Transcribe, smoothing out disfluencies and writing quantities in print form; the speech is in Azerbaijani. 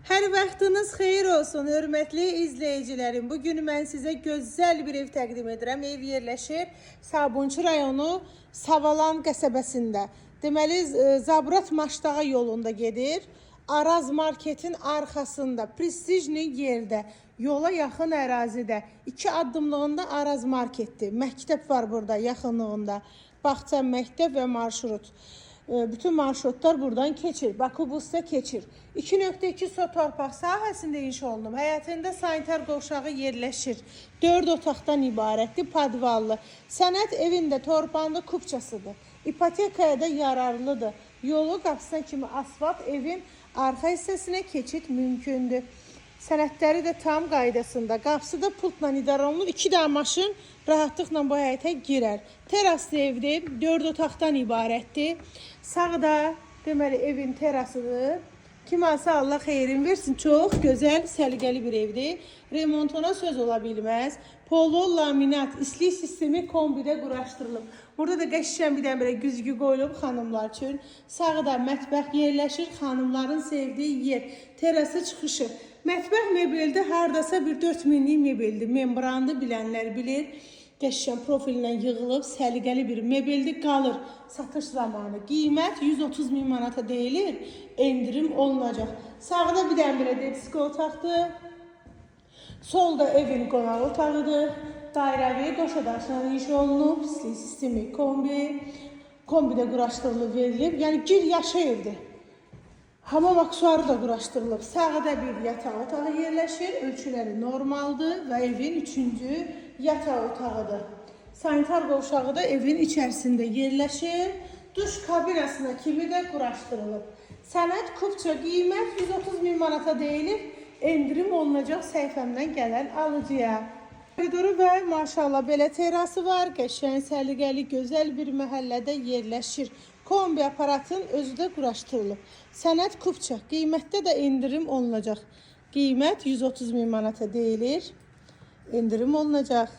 Hər vaxtınız xeyir olsun, hörmətli izləyicilərim. Bu gün mən sizə gözəl bir ev təqdim edirəm. Ev yerləşir Sabunçu rayonu Savalan qəsəbəsində. Deməli, Zabrat Maşdağa yolunda gedir. Araz marketin arxasında, prestijli yerdə, yola yaxın ərazidə, 2 addımlığında Araz marketdir. Məktəb var burada yaxınlığında. Bağça, məktəb və marşrut. Bütün marşrutlar buradan keçir. Bakı busda keçir. 2.2 sot torpaq sahəsində inşa olunub. Həyətində sanitar qovşağı yerləşir. 4 otaqdan ibarətdir, podvallı. Sənəd evində torpağında kupçasıdır. İpotekaya da yararlıdır. Yolu qapısına kimi asfalt, evin arxa hissəsinə keçid mümkündür. Sənədləri də tam qaydasında. Qapısı da pultla idarə olunur. 2 dənə maşın rahatlıqla bu həyətə girər. Teraslı evdir. 4 otaqdan ibarətdir. Sağda deməli evin terasıdır. Kim alsa Allah xeyrin versin. Çox gözəl, səliqəli bir evdir. Remontuna söz ola bilməz. Polo, laminat, istilik sistemi kombidə quraşdırılıb. Burada da qəşəng bir dənə belə güzgü qoyulub xanımlar üçün. Sağda mətbəx yerləşir, xanımların sevdiyi yer. Terasa çıxışı. Mətbəx mebeldə hardasa bir 4000-lik mebeldir. Membranlı, bilənlər bilir. Qəşəng profillə yığılıb, səliqəli bir mebeldir, qalır satış zamanı. Qiymət 130 min manata deyilir, endirim olunacaq. Sağda bir dənə belə deski otaqdır. Solda evin qonaq otağıdır. Dairəvi qoşa daşla inşa olunub, istilik sistemi kombi, kombidə quraşdırılıb verilib. Yəni gir yaşa evdir. Hamam aksesuarı da quraşdırılıb. Sağda bir yataq otağı yerləşir. Ölçüləri normaldır və evin üçüncü yataq otağıdır. Sanitar qovşağı da evin içərisində yerləşir. Duş kabinasına kimi də quraşdırılıb. Sənəd kupça, qiymət 130 min manata deyilir. Endirim olunacaq səhifəmdən gələn alıcıya. Koridoru və maşallah belə terası var. Qəşəng, səliqəli, gözəl bir məhəllədə yerləşir. Kombi aparatın özü də quraşdırılıb. Sənəd kupça, qiymətdə də endirim olunacaq. Qiymət 130 min manata deyilir. Endirim olunacaq.